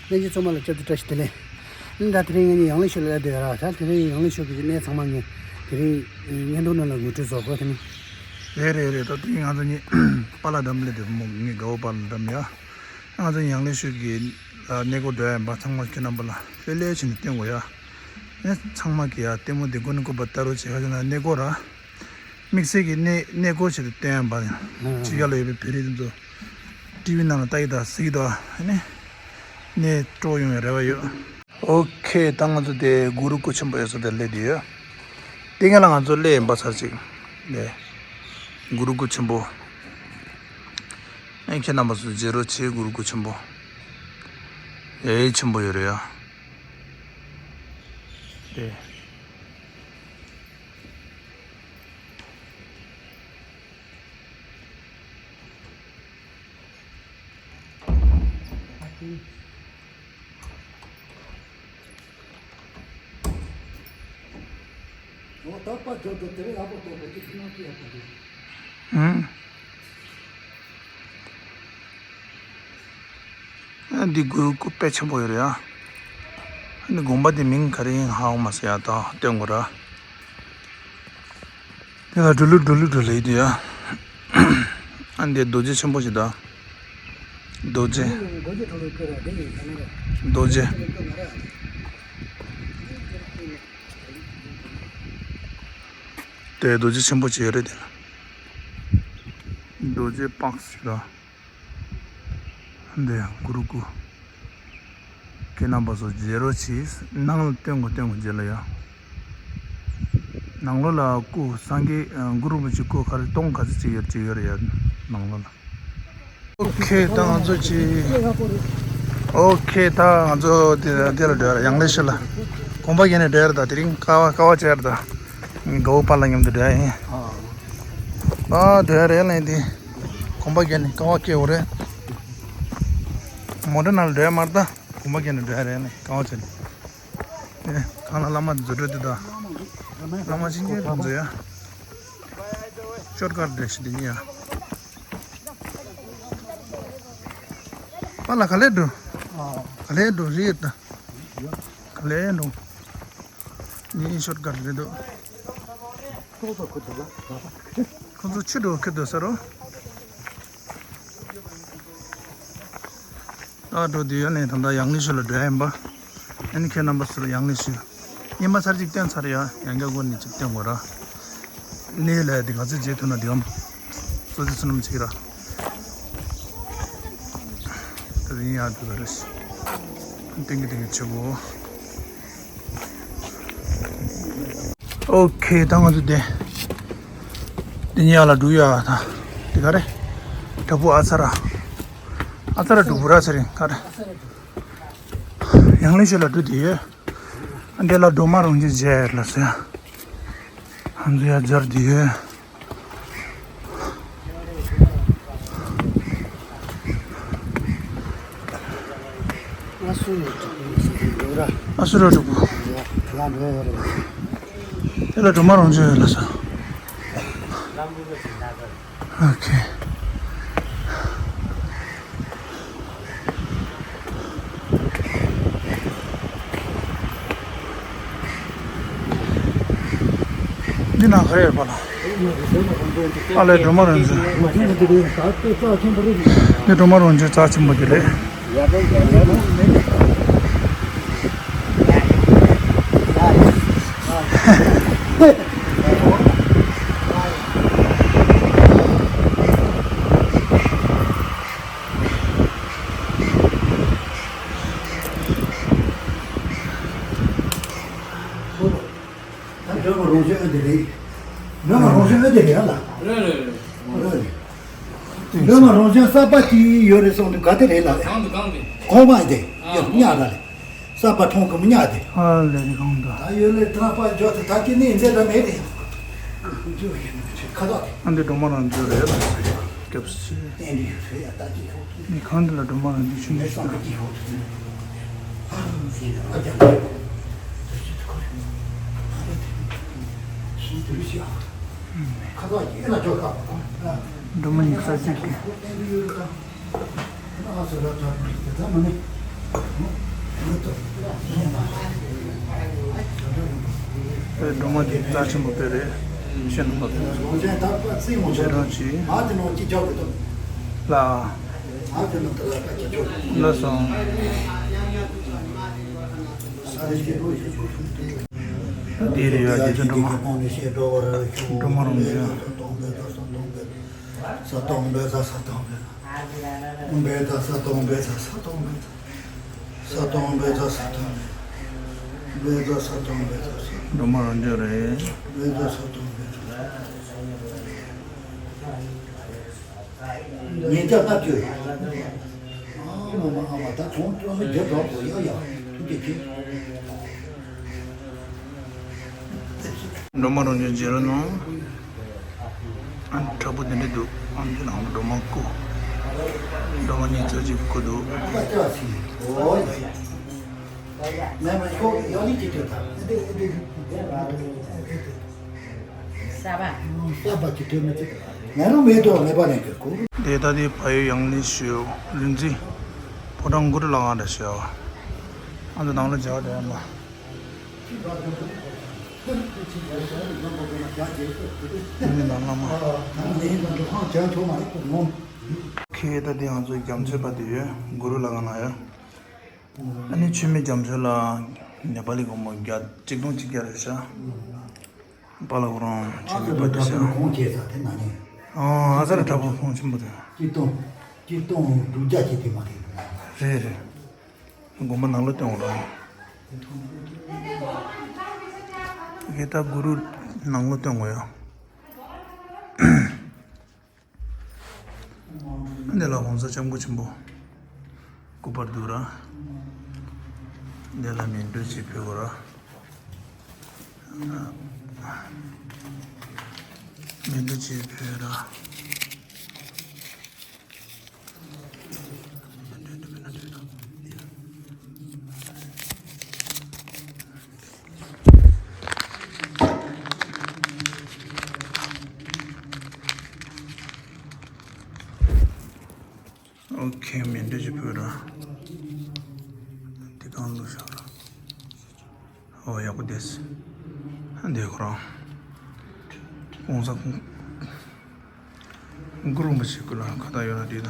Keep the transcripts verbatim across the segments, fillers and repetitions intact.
ལྷན་རྒྱས་ཚང་མ་ལ་བསྐྱར་དུ་བཀྲ་ཤིས་བདེ་ལེགས། ཨ་ནི་ད་དེ་རིང་ངེད་གཉིས་ཡང་ལེ་ཤོད་ལ་སླེབས་བསྡད་ཡོད་ར། ད་དེ་རིང་ཡང་ལེ་ཤོད་ཀྱི་གནས་ཚང་མ་ངས་དེ་རིང་བརྙན་ཐུང་ནང་ལ་ངོ་སྤྲོད་བཟོ་དགོས་དེ་ནི། རེད་རེད་རེད། ད་དེ་རིང་ང་ཚོ་གཉིས་པཱ་ལགས་འགྲམ་སླེབས་བསྡད་པ་མོ་ངའི་དགའ་བོ་པཱ་ལགས་འགྲམ་ཡ། ང་ཚོ་ཡང་ལེ་ཤོད་ཀྱི་གནས་སྐོར་འགྲོ་ཡ་ཡིན་པ་ཚང་མ་ཁྱེད་རྣམ་པ་ལ་ལྷོད་ལྷོད་བྱས་ནས་སྟོན་དགོས་ཡ། ཨ་ནི་ཚང་མ་གིས་ཡ་ལྟད་མོ་འདི་མགོ་ནས་མགོ་བར་ལྟ་རོགས་བྱེད། ག་ཅི་ན་གནས་སྐོར་ར། དམིགས་བསལ་གྱི་གནས་གནས་སྐོར་བྱེད་དུ་བསྟན་པ་ཡང་ཕྱི་རྒྱལ་ལ་ཡོད་པའི་བོད་རིགས་དེ་ཚོ་ཊི་ཝི་ནང་ལ་ལྟ་ཡི་ད་གཟིགས་ད་ཨ་ནི་གནས་སྤྲོ་ཡོང་བའི་རེ་བ་ཡོད། ཨོ་ཁེ། ད་ང་ཚོ་དེ་གུ་རུ་སྐུ་ཆེན་པོ་ཡོད་ས་དེར་སླེབས་བསྡད་ཡོད། དེ་སྔ་ལ་ང་ཚོ་སླེབས་ཡིན་པ་ཚར་ཅིག་དེ་གུ་རུ་སྐུ་ཆེན་པོ། ཨེ་ཁྱེད་རྣམ་པ་ཚོ་མཇལ་རོགས་བྱེད། གུ་རུ་སྐུ་ཆེན་པོ་ཡ་ཡིད་ཆེན་པོ་ཡོད་རེད་ཡ། དེ། ཨང་། ཨ་འདི་གུ་རུ་སྐུ་དཔེ་ཆེན་པོ་ཡོད་རེད་ཡ། ཨ་ནི་དགོན་པ་འདི་མིང་ག་རེ་ཡིན་ཧ་གོ་མ་སོང་ཡ། ད་སྟོན་དགོས་ར། དེ་ལ་འགྲོ་ལུགས་འགྲོ་ལུགས་འགྲོ་ལེ་འདུག་ཡ། ཨ་འདི་རྡོ་རྗེ་ཆེན་པོ་ཞིག་ད། རྡོ་རྗེ། རྡོ་རྗེ། དེ་རྡོ་རྗེ་ཆེན་པོ་ཅིག་ཡོད་རེད་དེ། རྡོ་རྗེ་དཔག་ཞིག་ལ། འདི་གུ་རུ་སྐུ། ཁྱེད་རྣམ་པ་ཚོ་མཇལ་རོགས་གྱིས། ནང་ལ་སྟོན་དགོས་སྟོན་དགོས་མཇལ་ལ་ཡ། ནང་ལོགས་ལ་སྐུ་སངས་རྒྱས་གུ་རུ་རིན་པོ་ཆེ་སྐུ་ག་རེ་སྟོང་ག་ཚོད་ཅིག་ཡོད་ཅིག་ཡོད་རེད་ཡ། ནང་ལོགས་ལ། ཨོ་ཁེ། ད་ང་ཚོ་ཅིག་ཨོ་ཁེ། ད་ང་ཚོ་དེ་དེ་ལ་འགྲོ་ཡ་རེད། ཡང་ལེ་ཤོད་ལ། གོམ་པ་བརྒྱབ་ནས་འགྲོ་ཡ་རེད། ད་དེ་རིང་དཀའ་བ་དཀའ་བ་སྤྱད་ཡ་རེད། ད་ངའི་དགའ་བོ་པཱ་ལགས་མཉམ་དུ་འགྲོ་ཡ་ཡིན། ཨ་འགྲོ་ཡ་རེད་ལབ་ཡིན་དེ། གོམ་པ་བརྒྱབ་ནས་དཀའ་བ་སྤྱད་དགོས་རེད། མོ་ཊ་ནང་ལ་འགྲོ་ཡ་མ་རེད། ད་གོམ་པ་བརྒྱབ་ནས་འགྲོ་ཡ་རེད་ལབ་ཡིན། དཀའ་བ་སྤྱད་ནས། ཨེ། གང་ལ་བླ་མ་འཛུལ་འགྲོ་དེ་ད། བླ་མ་ཅིག་ངའི་དོན་མཛད་ཡ། ཤོར་ཀཊ་འགྲོ་ཞིག་དེ་ཉིད་ཡ། པཱ་ལགས་ག་ལེར་འགྲོ། ག་ལེར་འགྲོ་རེད་ད། ག་ལེར་འགྲོ། ངའི་ཤོར་ཀཊ་རེད་འདུག་ཁོ་ཚོ་ཁུར་འདུག་ལ། ཁོ་ཚོ་ཕྱི་འགྲོ་ཁུར་འདུག་ཟེར་རོ། ད་འགྲོ་དུས་ཡོད་ནས་ད་ལྟ་ཡང་ལེ་ཤོད་ལ་འགྲོ་ཡ་ཡིན་པ། ཨ་ནི་ཁྱེད་རྣམ་པ་ཚོ་ལ་ཡང་ལེ་ཤོད། སྔོན་མ་ཚར་གཅིག་བསྟན་ཚར་ཡ། ཡང་བསྐྱར་སྒོ་ནས་གཅིག་བསྟན་དགོས་ར། གནས་ལ་འདི་ག་ཚོད་མཇལ་ཐུབ་ན་འདི་གམ། བསོད་བདེ་བསོད་ནམས་ཆེ་གི་ར། ད་དེ་ཡིན་ཡ་འགྲོ་ད་རེ་ཞིག་ཏིང་གི་ཏིང་གི་ཆེ་བོ། ཨོ་ཁེ། ད་ང་ཚོ་དེ། དེ་ཉལ་ལ་འགྲོ་ཡ་ད། དེ་ག་རེ། བྲག་ཕུག་ཨ་ཚ་ར། ཨ་ཚ་ར་བྲག་ཕུག་ར་ཚ་རེ་ག་རེ། ཡང་ལེ་ཤོད་ལ་འགྲོ་དེ་ཡོད། འདི་ལ་སྒྲོལ་མ་རང་བྱོན་མཇལ་ལ་སོ་ཡ། ང་ཚོ་ཡ་མཇལ་དེ་ཡོད། ཨ་སུ་ར་བྲག་ཕུག་དེ་ལ་སྒྲོལ་མ་རང་བྱོན་ཡོད་ལ་སོ། ཨོ་ཁེ། འདི་ནང་ག་རེ་ཡོད་པ་ལ། ཨ་ལས་སྒྲོལ་མ་རང་བྱོན། འདི་སྒྲོལ་མ་རང་བྱོན་རྩ་ཆེན་པོ་དེ་རེད། ད་སྒྲོལ་མ་རང་བྱོན་ཨ་དེ་རེད། སྒྲོལ་མ་རང་བྱོན་ཨ་དེ་རེད་ཨ་ལ། རེད་རེད་རེད། རེད་རེད། སྒྲོལ་མ་རང་བྱོན་གསར་པ་ཅིག་ཡོད་རེད་གསུངས་འདུག་ག་དེ་རེད་ལ། གང་དུ་གང་དེ། གོང་མ་དེ། ཨ་ཡོད་ཉག་ད་ལེ། གསར་པ་མཐོང་གི་མི་ཉག་དེ། ཨ་ལེ་རེད་གང་དུ། ད་ཡོད་ལེ་ཏྲ་པ་འཇོག་ཏུ་ད་ཀྱི་ནི་འདི་ལ་མེད་དེ། ཁ་དོག་དེ། ཨ་འདི་སྒྲོལ་མ་རང་བྱོན་རེད་ལ། སྐྱབས་སུ་མཆི། ནི་གང་འདི་ལ་སྒྲོལ་མ་རང་བྱོན་ཆུ་འདི་ཞིག་དང་། སྒྲོལ་མ་ཉི་ཤུ་རྩ་གཅིག་གི། སྒྲོལ་མ་འདི་རྩ་ཆེན་པོ་དཔེ་རེད། ཤེས་ནི་མ་རེད། རྗེས་དྲན་གྱིས། ལགས། ལགས་སོ། འདི་རེད་ཡ། རྗེ་བཙུན་སྒྲོལ་མ། སྒྲོལ་མ་རང་བྱོན། ས་དང་པོའི་ས། ས་དང་པོའི་ས། ས་དང་པོའི་ས། ས་དང་པོའི་ས། ས་དང་པོའི་ས། ས་དང་པོའི་ས། ས་དང་པོའི་ས། ས་དང་པོའི་ས། སྒྲོལ་མ་རང་བྱོན་རེད། ས་དང་པོའི་ས། ཉིས་བརྒྱ་ལྔ་བཅུ། ཨ་མ་མ། ཨ་མ། ད་གོང་ཁྲོ་མི་བརྒྱབ་རོགས་གོ། ཡ་ཡ། ཐུགས་རྗེ་ཆེ། སྒྲོལ་མ་རང་བྱོན་མཇལ་རོགས་གནང་། ཨ། དྲག་པོ་དེ་འདྲ་འདུག་ཨ། འདི་ནང་སྒྲོལ་མ་སྐུ། སྒྲོལ་མ་ཉིས་རྩ་གཅིག་སྐུ་འདུག་ཨོ་ཡ། མེ་མ་ཤོག་ཡོད་ནི་ཅི་ཐུབ་ད། ས་བ། ས་བ་ཅི་ཐུབ་མི་ཅི། ང་རང་མེད་དོ། མེད་པ་ནས་གི་ཁུ། དེ་ལྟ་དེ་ཕ་ཡུལ་ཡང་ལེ་ཤོད་རིག་འཛིན་ཕོ་བྲང་གུ་རུ་ལྷ་ཁང་རེད་ཤག་ཨ་ནི་ནང་ལ་མཇལ་བ་དེ་ཡང་མ། ཨ་ནི་ནང་ལ་མ། ཁྱེད་ལྟ་དེ་ང་ཚོའི་རྒྱ་མཚོའི་བར་དུ་ཡོད། གུ་རུ་ལྷ་ཁང་ནང་ཡོད། ཨ་ནི་མཆོད་མེ་རྒྱ་མཚོ་ལ་ནེ་པ་ལི་སྒོར་མོ་བརྒྱ། ཆིག་སྟོང་གཅིག་བརྒྱ་རེད་ཤག་པཱ་ལགས་ཁོ་རང་མཆོད་མེ་སྤར་དུས་ཤག་ཨ། ཨ་ས་ར་དྲག་པོ་ཁོང་ཆེན་པོ་དེ། ཆིག་སྟོང་། ཆིག་སྟོང་དྲུག་བརྒྱ་ཅིག་དེ་མ་རེད། རེད་རེད། དགོན་པ་ནང་ལ་སྟོན་དགོས་ར། ཨེ། ད་གུ་རུ་ནང་ལ་སྟོན་དགོས་ཡ། འདི་ལ་གོང་ས་སྐྱབས་མགོན་ཆེན་པོ་སྐུ་པར་འདུག་ར། འདི་ལ་མཎྜལ་ཅིག་ཕུལ་དགོས་ར། མཎྜལ་ཅིག་ཕུལ་ར། ཨོ་ཁེ། མཎྜལ་ཅིག་ཕུལ་ར། འདི་གང་བླུགས་བཞག་ར། ཨོ་ཡག་པོ་བསྡད། འདི་ཁོ་རང་གོང་ས་གུ་རུ་རིན་པོ་ཆེ་སྐུ་ལ་ཁ་བཏགས་ཡོད་ན་འགྲིག་ད།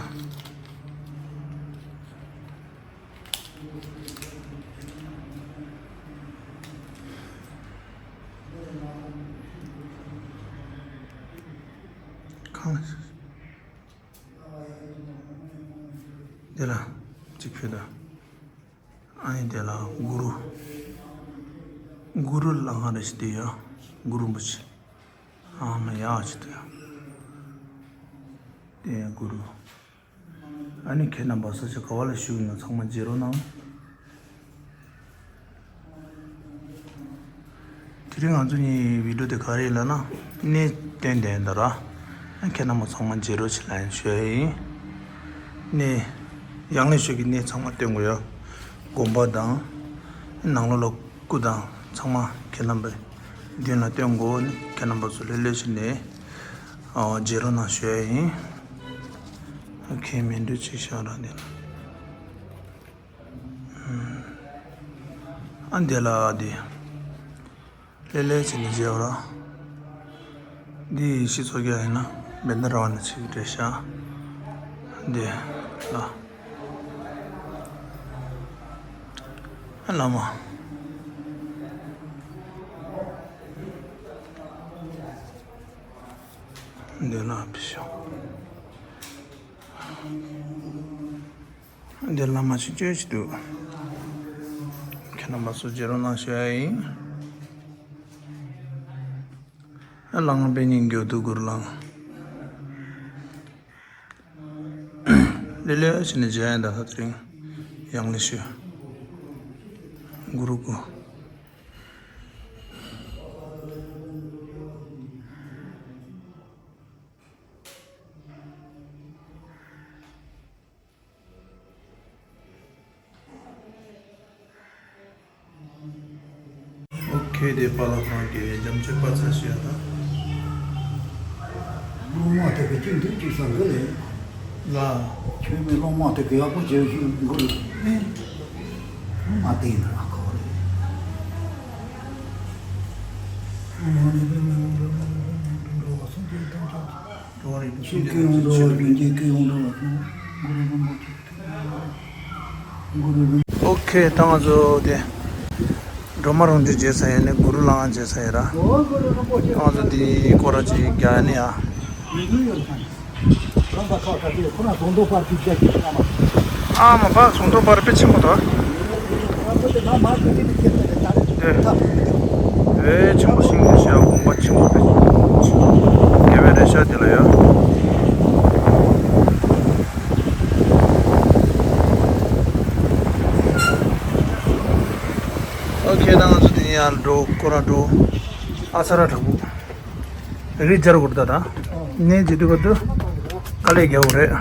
གང་། འདི་ལ་གཅིག་ཕུལ་ད། ཨ་ནི་དེ་ལ་གུ་རུ། གུ་རུ་ལྷ་ཁང་རེ་ཞིག་དེ་ཡ། གུ་རུ་རིན་པོ་ཆེ། ཨ་མ་ཡག་ཅིག་དེ་ཡ། དེ་ཡ་གུ་རུ། ཨ་ནི་ཁྱེད་རྣམ་པ་ས་ཆ་ག་བ་ལ་བཞུགས་ཡོད་ན་ཚང་མ་མཇལ་རོགས་གནང་། དེ་རིང་ང་ཚོ་གཉིས་བི་ཌིའོ་དེ་ག་རེ་ལབ་ན། གནས་བསྟན་དེ་འདི་ར། ཁྱེད་རྣམ་པ་ཚང་མ་མཇལ་རོགས་བྱེད་ལབ་ཞུ་ཡ་ཡིན། གནས། ཡང་ལེ་ཤོད་ཀྱི་གནས་ཚང་མ་སྟོན་དགོས་ཡ། དགོན་པ་དང་། ནང་ལོགས་ལ་སྐུ་དང་ཚང་མ་ཁྱེད་རྣམ་པས་མདུན་ལ་སྟོན་དགོས། ཁྱེད་རྣམ་པ་ཚོ་ལྷོད་ལྷོད་བྱས་ནས་མཇལ་རོགས་གནང་ཞུ་ཡ་ཡིན། ཁྱེད་མཎྜལ་ཅིག་བཞག་ར་འདི་ལ། ཨ་འདི་ལ་འདི། ལྷོད་ལྷོད་བྱས་ནས་མཇལ་བ་ར། འདི་ཡེ་ཤེས་མཚོ་རྒྱལ་ཡིན་ན་བེན་ཌ་ར་བ་ན་ཅིག་རེད་ཤག་འདི་ལ། ཨ་བླ་མ། འདི་ལ་ཕེབས་ཤོག་འདི་བླ་མ་ཆུང་ཆུང་ཞིག་འདུག་ཁྱེད་རྣམ་པ་ཚོ་མཇལ་རོགས་གནང་ཞུ་ཡ་ཡིན། ཨ་ལྷ་ཁང་དཔེ་སྙིང་རྗེ་འདུག་གུ་རུ་ལྷ་ཁང་། ལྷོད་ལྷོད་བྱས་ནས་མཇལ་ཡ་ད་ལྟ་དེ་རིང་ཡང་ལེ་ཤོད། གུ་རུ་སྐུ། ཨོ་ཁེ། དེ་པཱ་ལགས་ཁོ་རང་གིས་རྒྱ་མཚོ་སྤར་ཚར་ཤག་ཡ་ད། སློབ་མ་དེ་གི་གཅིག་འདུག་གཅིག་བསམ་གི་ལས། ལ། ཁྱོད་མི་སློབ་མ་དེ་གི་ཡག་པོ་བྱེད་ཤིག་འགུལ་ནས། མ་བསྟན་ན་ཁོ་རེད། ཨོ་ཁེ། ད་ང་ཚོ་དེ་སྒྲོལ་མ་རང་བྱུང་མཇལ་ཚར་ཡིན་ནས་གུ་རུ་ལྷ་ཁང་མཇལ་ཚར་ཡིན་ར། ད་ང་ཚོ་དེ་སྐོར་ར་ཅིག་རྒྱག་ནས་ཡ། རོམ་པ་ཁག་ཁ་ཤས་ཁོ་ན་ཟངས་མདོག་དཔལ་གྱི་རྒྱ་ཆེ་ཤོས་ཨ་མ། ཨ་མ་པ་ཟངས་མདོག་དཔལ་དཔེ་ཆེན་པོ་དང་། ཨ་ཁོ་དེ་ང་མ་ཁོ་དེ་ནི་ཁྱེད་ཚོ་ལས་ད་རེད་ད་རེད། དཔེ་ཆེན་པོ་ཤིང་ནས་ཤ་དགོན་པ་ཆེན་པོ་དཔེ་ཆེན་པོ། དགེ་བའི་རེ་ཤ་དེ་ལ་ཡ། ཨོ་ཁེ། ད་ང་ཚོ་དེ་ཡར་འགྲོ་སྐོར་ར་འགྲོ། ཨ་ཚ་ར་དྲག་པོ། རི་སྦྱར་གུར་ད་ད། ནས་ཇི་དུ་བ་དུ། དཀའ་ལས་རྒྱག་དགོས་རེད།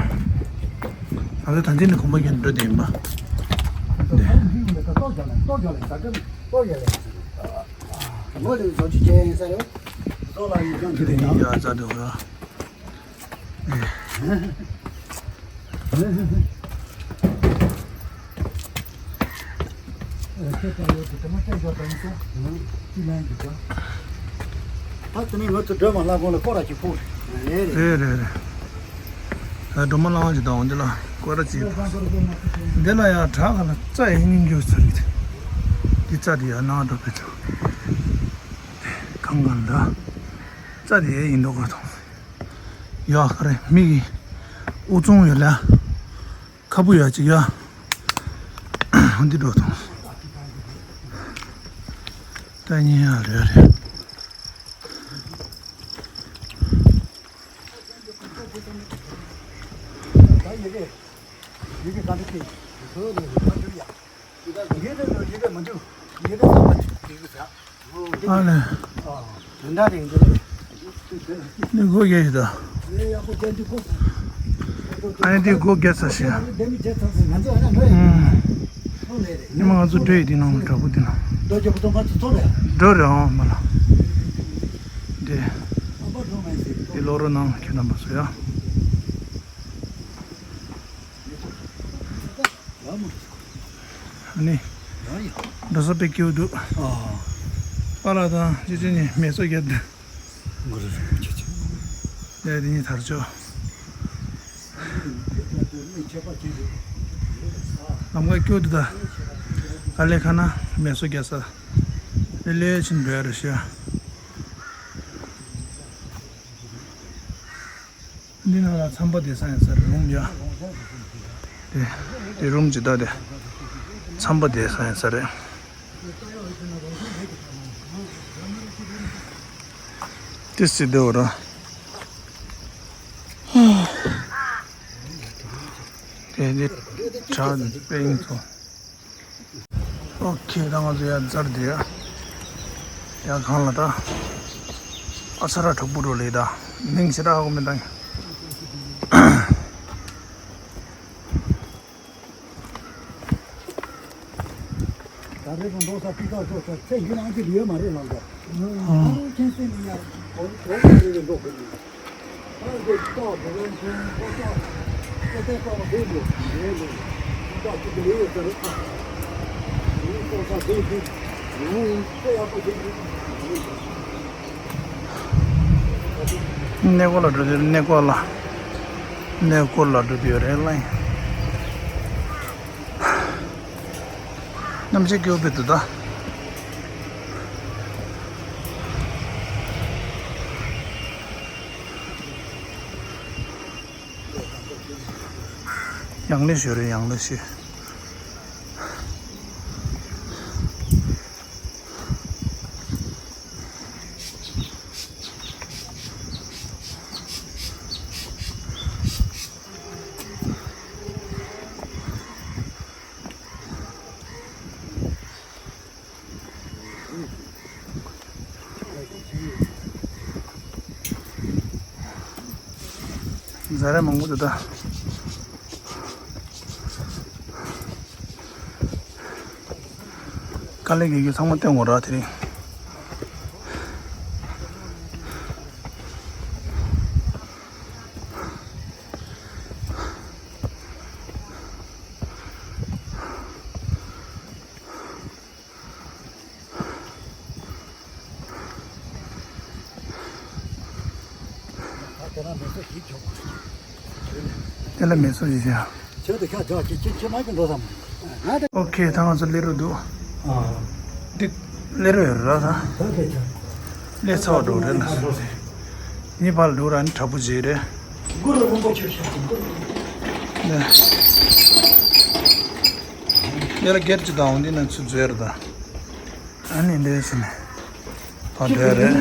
ང་ཚོ་ད་འཛིན་ནས་གོམ་པ་རྒྱག་འགྲོ་དེ་ཡིན་པ། འདི། འདི་ཡ་ཛ་དུ་ར། ད་དེ་ནས་ང་ཚོ་སྒྲོལ་མ་ལྷ་ཁང་ལ་སྐོར་ར་ཅིག་ཕུལ་རེད། རེད་རེད་རེད། ད་སྒྲོལ་མ་ལྷ་ཁང་ཅིག་དང་འོ་འདི་ལ་སྐོར་ར་ཅིག་ཕུལ། འདི་ལ་ཡང་བྲག་ཁ་ལ་རྩྭ་ཡི་སྙིང་རྗེ་ཚ་རེད། འདི་རྩྭ་འདི་ཡང་ནང་འགྲོ་ཕེ་ཚོ་གང་གང་འདྲ། རྩྭ་འདི་ཡི་ཡིན་མདོག་ག་དང་། ཡག་ག་རེད། མི་གི་དབུགས་གཙང་ཡོད་ལ། ཁ་སྤུ་ཡག་ཅིག་ཡ། འདི་འགྲོ་དང་། ད་ཉིན་ཡང་རེད་རེད། ཨ་ལས། ནི་སྒོ་རྒྱག་ཡོད་ད། ཨ་ནི་དེ་སྒོ་རྒྱག་ཚར་ཤག་ཉི་མ་ང་ཚོ་འགྲོ་ཡི་དེ་ནང་ལ་དྲག་པོ་དེ་ནང་། འགྲོ་རེད་ཨང་མ་ལ། འདི། འདི་ལོ་རོ་ནང་ཁྱེད་རྣམ་པ་ཚོ་ཡ། ཨ་ནི། འགྲོ་ས་དཔེ་སྐྱིད་པོ་འདུག་ཨ། པཱ་ལགས་དང་ཅི་ཅི་གཉིས་མེ་སོ་རྒྱབ་འདུག་ལས་དེ་གཉིས་དར་ལྕོག་ལམ་ཁ་སྐྱོ་འདུག་ད། ག་ལེ་ཁ་ན་མེ་སོ་རྒྱབ་ས། ལེ་ལེ་ཕྱིན་འགྲོ་ཡ་རེད་ཤག་འདི་ནང་ལ་མཚམས་པ་བསྡད་ས་ཡིན་ས་རེད་རུམ་ཡ། དེ་དེ་རུམ་ཇི་ལྟར་དེ་མཚམས་པ་བསྡད་ས་ཡིན་ས་རེད། དེ་སྲིད་དེ་འོ་ར། དེ་དེ་བྲག་དཔེ་ཡིན་ཚོ། ཨོ་ཁེ། ད་ང་ཚོ་ཡར་འཛར་དེ་ཡ། ཡར་གང་ལ་ད། ཨ་ཚ་ར་དྲག་པོ་འགྲོ་ལེ་ད། མིང་ཞེ་དྲག་ཧ་གོ་མི་འདང་། ད་རེས་ཀྱང་འགྲོ་ས་ཕི་ཀ་ཤོག་ས་ཚེ་འདི་ནང་གི་ཡོད་མ་རེད་ལགས་ད། ཨ་ཁྱེད་སེམས་ནི་ཡར་གོ་གོ་མ་རེད་འགྲོ་དགོས་ནི། གནས་སྐོར་ལ་འགྲོ་དུས་གནས་སྐོར་ལ། གནས་སྐོར་ལ་འགྲོ་དུས་རེད་ལ། གནམ་གཤིས་སྐྱོ་བོ་འདུག་ད། ཡང་ལེ་ཤོད་རེད་ཡང་ལེ་ཤོད། ཛ་ར་མང་པོ་འདུག་ད། དཀའ་ལས་རྒྱག་རྒྱུ་ཚང་མ་སྟོན་དགོས་ར་དེ་རིང་། དེ་ལ་མེ་སོ་ཞིག་བྱ། ཁྱོད་དེ་ཁ་ཇག་ཅིག་ཁྱོད་ཁྱོད་མ་ཁྱོད་འགྲོ་བསམ། ང་དེ། ཨོ་ཁེ། ད་ང་ཚོ་སླེབས་རོགས་འདུག་ཨ། འདི་སླེབས་རོགས་ཡོད་ར་ད། ད་དེ་ཁྱོད། སླེབས་ཚར་བ་འགྲོ་རེད་ལ། ཉི་བར་འགྲོ་ར་ནི་དྲག་པོ་བྱེད་རེད། གུ་རུ་རིན་པོ་ཆེ་ཤག་གི་གུ་རུ། ནས། འདི་ལ་སྒེར་གྱི་དང་འོང་འདི་ན་ཚུར་འཛུལ་ར་ད། ཨ་ནི་འདི་ཟེར་ནས། ད་འདྲ་རེད།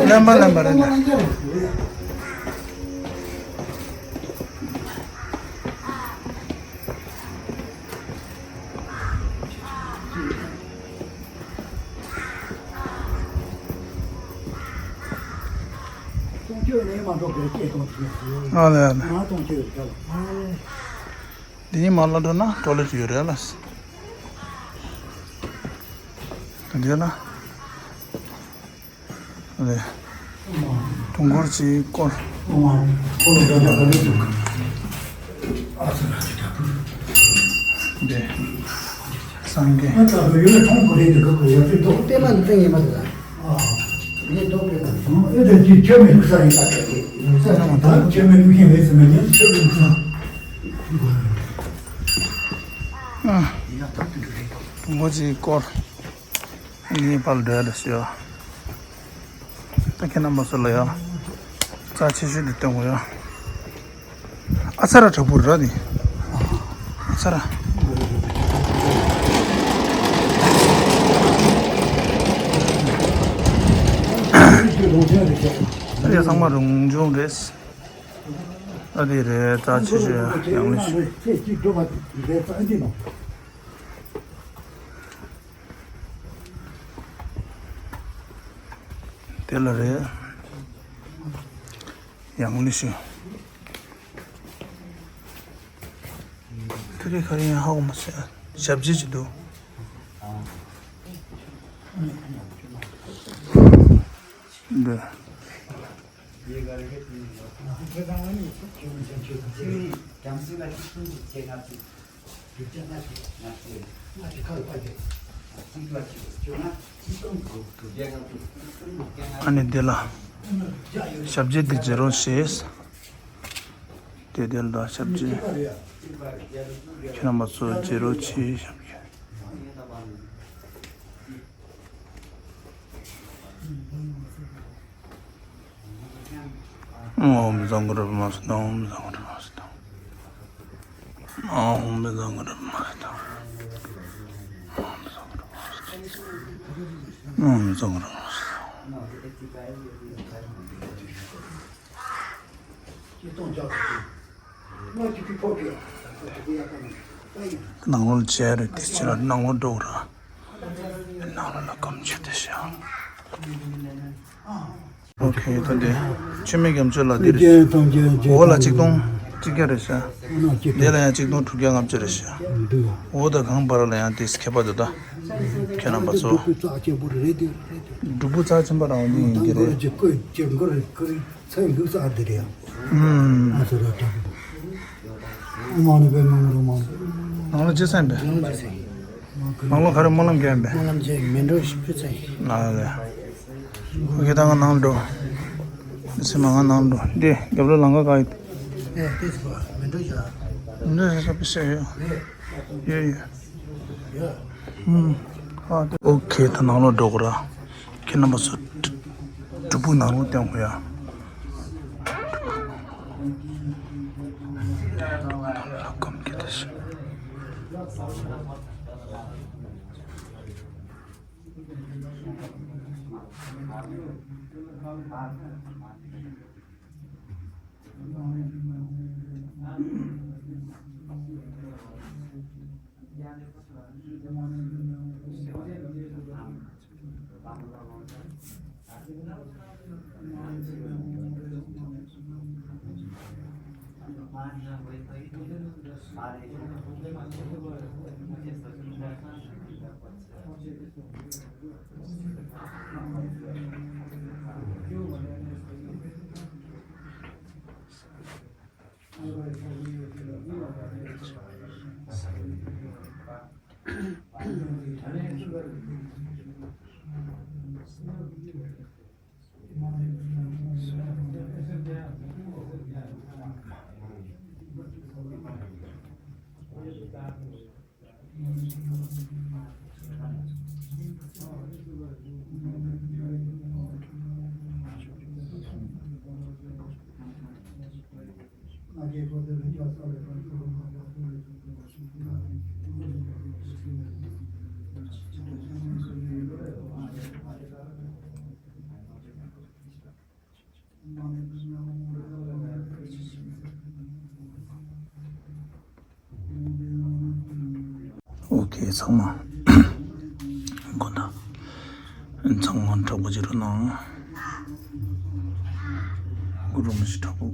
ལན་པ་ལན་པ་རེད། ཨ་ལས་ཨ་ལས། འདི་ཉིད་མ་ལ་འགྲོ་ན་ཊོ་ལེ་ཊི་ཡོད་རེད་ལ། འདི་ལ། ཨ་ལས། དུང་འཁོར་གྱིས་བསྐོར། འདི། སངས་རྒྱས། ཨ་ད་ཡོད་ལ་མཐོང་གོ་རེད་འདུག་ག་ཡོད་ཚད་འདུག་པད་མ་འདི་ཡིན་པ་འདུག་ཨ། ངས་འདུག་པད་མ། ཨེ་ད་ཅི་ཁྱོད་མེད་ལུགས་ས་ཡིན་ད་ག་གི། ད་ཁྱོད་མེད་ལུགས་ཤིང་རེད་ཟེར་ན་ཡང་ཁྱོད་ཀྱི་ལུགས་ས། ཨ། དུང་འཁོར་གྱིས་བསྐོར། ངའི་ཕར་འགྲོ་ཡ་ལ་ཞུ། ད་ཁྱེད་རྣམ་པ་ཚོ་ལ་ཡ། རྩ་ཆེ་ཤོས་འདི་སྟོན་དགོས་ཡ། ཨ་ཚ་ར་དྲག་པོ་ར་ནི། ཨ་ཚ་ར། ཨ་རེ་ཚང་མ་རང་བྱུང་རེད། ཨ་དེ་རེད། རྩ་ཆེ་ཤོས་ཡང་ལེ་ཤོད། དེ་ལ་རེད། ཡང་ལེ་ཤོད། ཐུ་རེ་ཁ་རེ་ཡང་ཧ་གོ་མ་སོང་། ཞབས་རྗེས་ཅིག་འདུག་འདི། ཨ་ནི་འདི་ལ་ཞབས་རྗེས་འདི་བྱེད་རོགས་ཞེས། དེ་དེ་ལ་ཞབས་རྗེས། ཁྱེད་རྣམ་པ་ཚོ་བྱེད་རོགས་བྱེད་ཞབས་རྗེས། ཨོཾ་བཛྲ་གུ་རུ་པདྨ་སིདྡྷི། ཨོཾ་བཛྲ་གུ་རུ་པདྨ་སིདྡྷི། ཨོཾ་བཛྲ་གུ་རུ་པདྨ་སིདྡྷི། ཨོཾ་བཛྲ་གུ་རུ་པདྨ་སིདྡྷི། ནང་ལོགས་ལ་མཇལ་རེ་དེ་ཕྱིར་ནང་ལོགས་འགྲོ་ར། ནང་ལོགས་ལ་སྐམ་ཆུ་དེ་ཤ། ཨོ་ཁེ། ད་འདི་ཆུ་མིག་རྒྱ་མཚོ་ལ་འདི་རེད། འོ་ལ་ཆིག་སྟོང་གཅིག་བརྒྱ་རེད་ཤག་འདི་ལ་ཡང་ཆིག་སྟོང་དྲུག་བརྒྱ་ལྔ་བཅུ་རེད་ཤག་འོ་ད་གང་བར་ལ་ཡང་དེ་ཁྱད་པར་འདུག་ད་ཁྱེད་རྣམ་པ་ཚོ། སྒྲུབ་ཕུག་རྩ་ཆེན་པོ་རེད་དེ། སྒྲུབ་ཕུག་རྩ་ཆེན་པོ་རང་འདི་ཡིན་གྱི་རེད། ཚེ་ལུགས་ས་འདི་རེད། ཨུམ། ཨ་ཚོ་ར་དྲག་པོ། ཨོཾ་མ་ཎི་པདྨེ་མ་ག་རུ་མ་ག་རུ། ནང་ལོགས་ཅི་ས་ཡིན་པས། ནང་ལོགས་ཅི་ས་ཡིན། ནང་ལོགས་ག་རེ་སྨོན་ལམ་རྒྱག་ཡིན་པས། སྨོན་ལམ་རྒྱག་མེ་འགྲོ་ཞིག་ཕུལ་ས་ཡིན། ཨ་ལས། ཁོ་གི་ད་ང་ནང་འགྲོ། ཚེ་མ་ང་ནང་འགྲོ། འདི་རྒྱབ་ལོགས་ལམ་ཁ་ག་ཡིན། ཨེ་དེ་ཚོ་མེ་འགྲོ་བཞག་མེ་འགྲོ་བཞག་ས་པི་ཤ་ཡོད། ཡོད་ཡོད། ཡོད། ཨུམ། ཨོ་ཁེ། ད་ནང་ལོགས་འགྲོ་དགོས་ར། ཁྱེད་རྣམ་པ་ཚོ་སྒྲུབ་ཕུག་ནང་ལོགས་སྟོན་དགོས་ཡ། ཨོ་ཁེ། ཚང་མ་དགོངས་དག་ཚང་མ་དྲག་པོ་བྱེད་རོགས་གནང་། གུ་རུ་མི་ཤི་དྲག་པོ།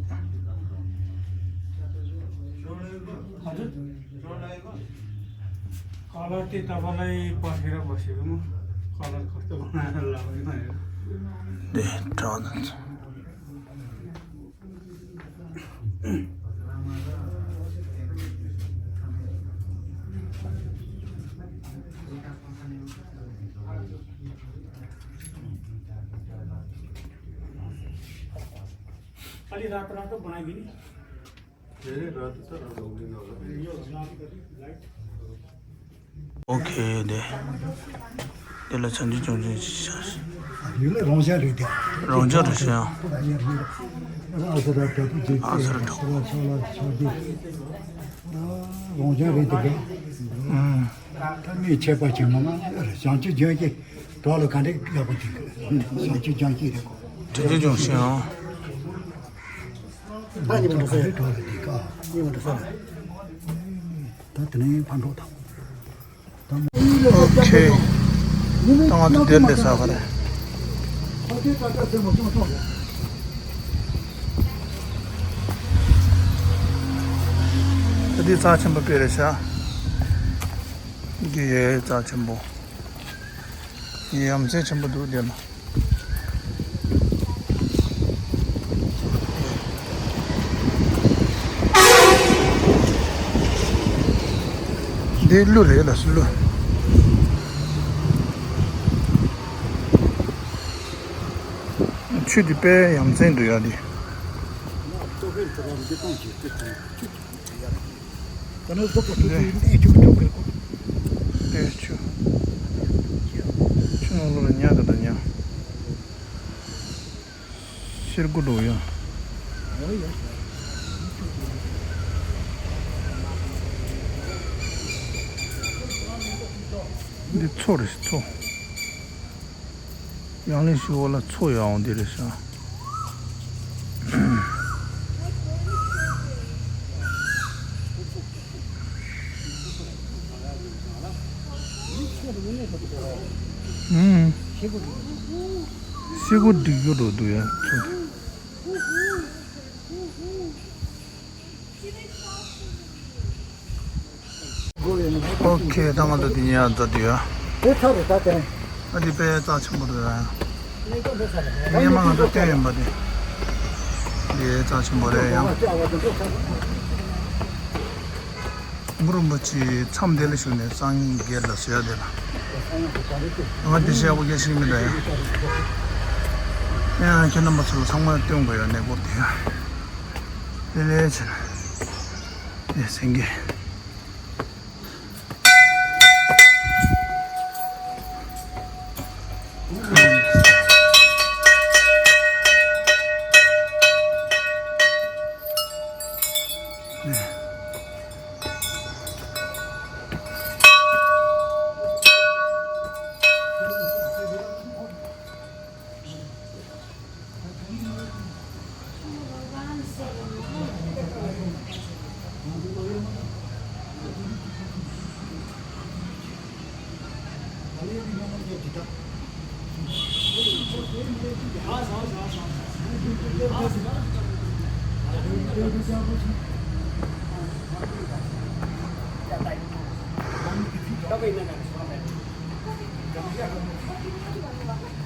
ཁ་ལག་དེ་ད་བ་ལ་ཡི་པ་ཧེ་ར་པ་ཤེས་མོ། ཁ་ལག་ཁ་ཏོ་ལ་བ་ཡི་ན་ཡོད། དེ་དྲག་ན། खाली रात रात तो बनाएंगे नहीं। ཨོ་ཁེ། དེ་དེ་ལ་བྱང་ཆུབ་ལྗོན་ཤིང་ཞིག་བཞག་ཤིང་། ཡུལ་ལ་རང་བྱ་རེད་དེ། རང་བྱ་རེད་ཤིང་། ཨ་ས་ར་དྲག་པོ་ཅིག་ཨ་ས་ར་དྲག་ཆ་ལ་ཆ་ལ་ཆ་དེ། རང་བྱ་རེད་དེ། ཨུམ། ད་མི་ཆད་པ་ཅིག་མ་ང་བྱང་ཆུབ་ལྗོན་ཤིང་གྲོགས་ལ་ག་འདྲ་ཡག་པོ་ཅིག་བྱང་ཆུབ་ལྗོན་ཤིང་རེད་གོ། བྱང་ཆུབ་ལྗོན་ཤིང་ཨང་། ད་ཉི་མ་འགྲོ་ས་རེད། གྲོགས་ལ་དེ་ཀ་ཉི་མ་འགྲོ་ས་རེད། ད་དེ་ནས་ཕར་འགྲོ་དང་། ཨོ་ཁེ། ད་ང་ཚོ་དེར་སླེབས་ཚར་བ་རེད། ད་འདི་རྩ་ཆེན་པོ་དཔེ་རེད་ཤག་འདི་ཡའི་རྩ་ཆེན་པོ། ཡ་མཚན་ཆེན་པོ་འདུག་འདི་ལ། འདི་གླུ་རེད་ལ་སུ་གླུ། ཆུ་འདི་དཔེ་ཡ་མཚན་འདུག་ཡ་འདི། ད་ནི་བཟོ་པོ་ཐུག་ཐུག་ཨེ་ཆུ་ཐུག་གི་ཀོ། ཨེ་ཆུ། ཆུ་ནང་ལོགས་ལ་ཉ་ག་དང་ཉ། ཤེལ་སྒོ་འགྲོ་ཡ། འདི་མཚོ་རེད་མཚོ། ཡང་ལེ་ཤི་འོག་ལ་མཚོ་ཡོད་འོང་འདི་རེད་ཤག་ཨུམ། ཤེལ་སྒོ་སྒྲིག་རྒྱུ་འགྲོ་འདུག་ཡ་མཚོ་འདི། ཨོ་ཁེ། ད་ང་ཚོ་འདི་ཉལ་འཛོམས་འདུག་ཡ། དེ་ཚར་རེད་ད་དེ། ཨ་འདི་དཔེ་རྩ་ཆེན་པོ་རེད་ཡ། སྔོན་མ་ང་ཚོ་བསྟན་ཡོད་པ་དེ། འདི་རྩ་ཆེན་པོ་རེད་ཡང་། གུ་རུ་རིན་པོ་ཆེ་མཚམས་འདི་ལ་བཞུགས་ནས་སངས་རྒྱས་ལ་ཟེར་ཡ་དེ་ལ། ང་འདི་བཤད་པོ་སྐད་ཤེས་མི་འདུག་ཡ། ཡང་ཁྱེད་རྣམ་པ་ཚོ་ལ་ཚང་མ་སྟོན་དགོས་ཡ་གནས་སྐོར་དེ་ཡ། དེ་ལས་ཕྱིན། ནས་སེང་གེ།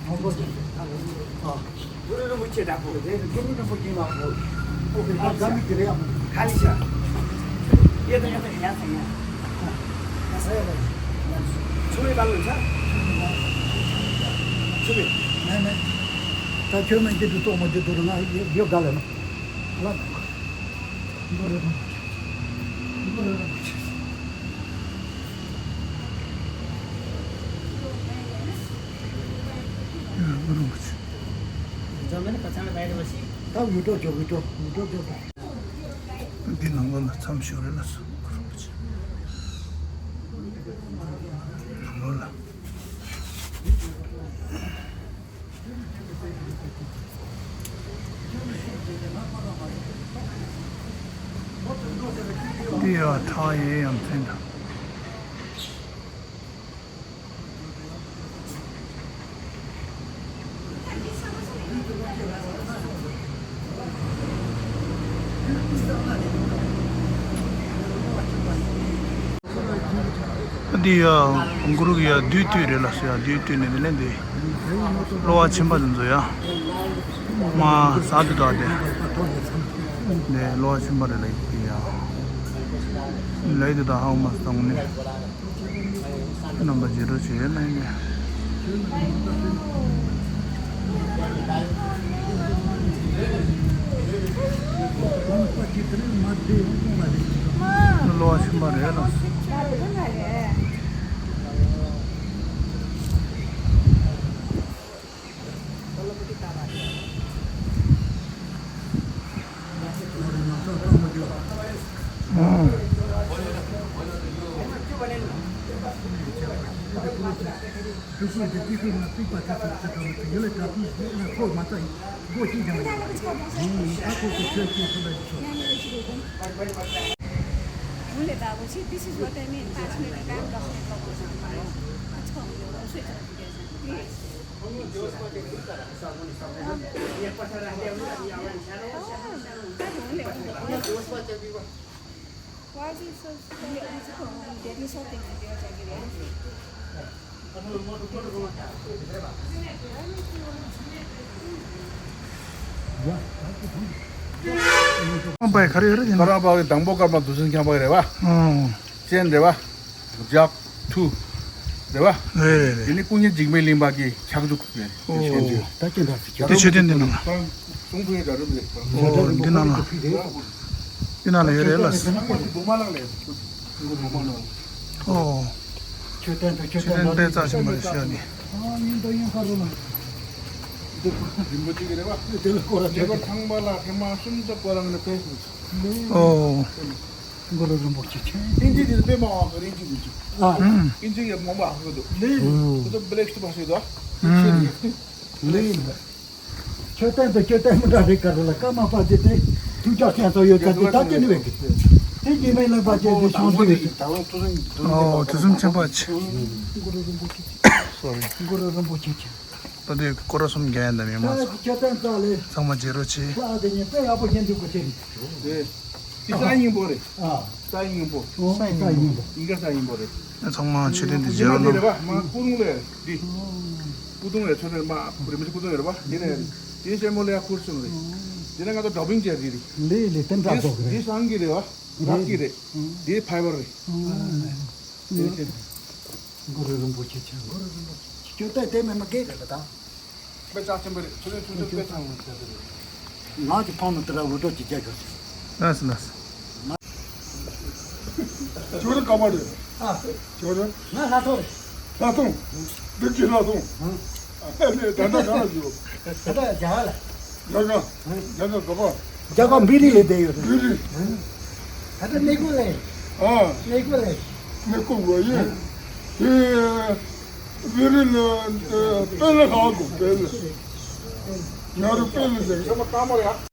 ཨ། གུ་རུ་རིན་པོ་ཆེ་དྲག་པོ། གུ་རུ་རིན་པོ་ཆེ་ལ་ཧོ། ཨོ་ཁེ། ད་ག་མི་དེ་རེད་ཨ། ག་ལི་ཤ། ཡ་ད་ཡ་ད་ཡ་ད་ཡ། ད་ས་ཡ་ད། མེད་མེད། ད་ཁྱོད་མ་འདི་འདྲ་གཏོང་མ་འདི་འདུག་ང་ཡོད་ག་ལ་ན། ལ་ན། འགྲོ་རེ་རང་གི། འགྲོ་རེ་རང་གི། ད་ཡུལ་གྲོགས་ཅོག་གི་གྲོགས་ཡུལ་གྲོགས་ཅོག་གི། འདི་ནང་ལོགས་ལ་མཚམས་ཞོག་རེད་ལ་སོ། ནང་ལོགས་ལ། འདི་ཡང་ཁྲག་ཡེ་ཡང་མཚན་དང་། འདི་ཡ་གུ་རུ་གི་ཡ་བདུད་བཏུལ་རེད་ལ་སོ། ཡ་བདུད་བཏུལ་ནས་དེ་ནས་འདི་གློ་བ་ཆེན་པ་དེ་ཚོ་ཡ་མ་ཟ་དུ་དག་དེ་འདི་གློ་བ་ཆེན་པ་རེད་ལ། འདི་ཡ་ལས་དེ་དག་ཧ་མ་སོང་ནས། རྣམ་པ་རྗེས་འགྲོ་བྱེད་ཡོད་ན་ཡིན་ནས། གློ་བ་ཆེན་པ་རེད་ལ། This is what I mean. Passionate and passionate about it. Please. ཁོང་པའི་ག་རེ་ཡོད་རེད་དེ་ན། ཁོ་རང་པ་གི་དང་པོ་སྐར་མ་དུས་ཚོད་འཁྱམ་པ་རེད་བ། ཨང་། ཅན་རེད་བ། ཇག་ཐུ། རེད་བ། རེད་རེད་རེད། དེ་ནི་སྐུ་ཉིད་འཇིགས་མེད་གླིང་པ་གི་ཕྱག་མཇུག་རེད། ཨོ། ད་ཅི་འདྲ་ཟེར་གྱི་དེ་མཆོད་རྟེན་འདི་ནང་ལ། ཁོ་རང་གསུང་ཐུང་ཡོད་ད་རུང་རེད། ཨོ་འདི་ནང་ལ། འདི་ནང་ལ་ཡོད་རེད་ལ། ཚང་མ་ཞིག་བུ་མ་ལགས་ལས་ཁུ་བུ་མ་ལགས། ཨོ། མཆོད་རྟེན་དང་མཆོད་མཆོད་རྟེན་རྟེན་དཔེ་རྩ་ཆེན་པོ་རེད་ཤག་ནི། ཨ་ཡིན་ད་ཡིན་ཁ་རོ་ལ། འདི་རིན་པོ་ཆེ་གི་རེད་བ། དེ་ལ་སྐོར་ར་མཆོད་རྟེན་ཚང་མ་ལ་ཧེ་མ་གསུམ་ཙམ་སྐོར་ར་ངས་ཕེབས་སོང་། ཨོ། གུ་རུ་རིན་པོ་ཆེ་ཆེན། ཨིན་ཇི་དེ་དཔེ་མང་བ་ཨིན་ཇི་དེ་ཅིག་ཨ། ཨིན་ཇི་ཡ་མང་བ་ཧ་གོ་འདུག་ལེ། ཁོ་ཚོ་བྷི་ལེག་སི་ཏུ་ཕ་སེ་དོ། ལེ། མཆོད་རྟེན་དང་མཆོད་རྟེན་མི་འདྲ་རེ་ག་རེ་ལ་ཀརྨ་པ་དེ་དེ་ཐུགས་ཅག་ཅན་ཚོ་ཡོད་ཀ་དེ་ད་དེ་ནི་བས་ཀི། དེ་རྗེས་མའི་ལེགས་པ་ཅན་དེ་བྱུང་དེ་བས་ཀི། ཨོ་དུས་གསུམ་ཆེན་པོ་ཆེ། གུ་རུ་རིན་པོ་ཆེ། སོ་རི། གུ་རུ་རིན་པོ་ཆེ་ཆེ། ད་དེ་སྐོར་ར་གསུམ་རྒྱག་ཡ་འདམ་ཡོད་མ་སོང་། ཁྱེད་ཚང་ལས། ཚང་མ་རྗེས་རོགས་བྱེད། ལྷ་དེ་ཉིད་དཔེ་ཡག་པོ་ཞིག་འདུག་གོ་དེ་རེད། དེ་ས་སྙིང་པོ་རེད། ཨ། ས་སྙིང་པོ། ཨོ་ས་སྙིང་པོ། ཨིན་ཀ་ས་སྙིང་པོ་རེད། ཚང་མ་མཆོད་རྟེན་དེ་རྗེས་རོགས་གནང་། རེད་བ་མ་སྐུ་གདུང་ལས་འདི། སྐུ་གདུང་ལས་མཆོད་རྟེན་མ་རིན་པོ་ཆེ་སྐུ་གདུང་ཡོད་རེད་བ་དེ་ནས་དེ་ཤེལ་མོ་ལས་ཁུར་སོང་རེད། དེ་ནས་ང་ཚོ་ཌོ་པིང་བྱས་རེད་རེད། ལེ་ལེ་དེ་འདྲ་ཚོགས་རེད། འདི་སང་གི་རེད་བ། རག་གི་རེད། འདི་ཕའི་བར་རེད། དེ་དེ། གུ་རུ་རིན་པོ་ཆེ་ཆེ། གུ་རུ་རིན་པོ་ཆེ་ཆེ། ཁྱོད་ལྟ་དེ་མེད་མ་གེ་རེད་ལ་ད། དཔེ་ཆ་ཆེན་པོ་རེད། ཆུ་ལེན་ཆུ་ལེན་དཔེ་ཆ་ངོ་ཆ་དེ་རེད། ང་གི་ཕང་ནང་དེ་ར་འུར་སྒྲོག་ཅིག་རྒྱག་ཤོག་ཟེར། ལགས་སོ་ལགས་སོ། ཁྱོད་རང་ག་པར་རེད། ཨ། ཁྱོད་རང་། ང་ལྷ་ཐོ་རེད། ལྷ་ཐོ། འདི་གི་ལྷ་ཐོ། ཨ་ནི་ད་ལྟ་ག་ལ་ཡོད། ད་ལྟ་རྒྱ་གར་ལ། རྒྱ་གར། རྒྱ་གར་ག་པར། རྒྱ་གར་བི་རི་ལ་བསྡད་ཡོད་རེད། བི་རི། ད་ལྟ་གནས་སྐོར་ལ་ཡིན། ཨ། གནས་སྐོར་ལ་ཡིན། གནས་སྐོར་བ་ཡིན། དེ་བི་རི་ལ་དཔལ་ལྷ་གོ་དཔལ། ཉ་རུ་དཔལ་ཟེར།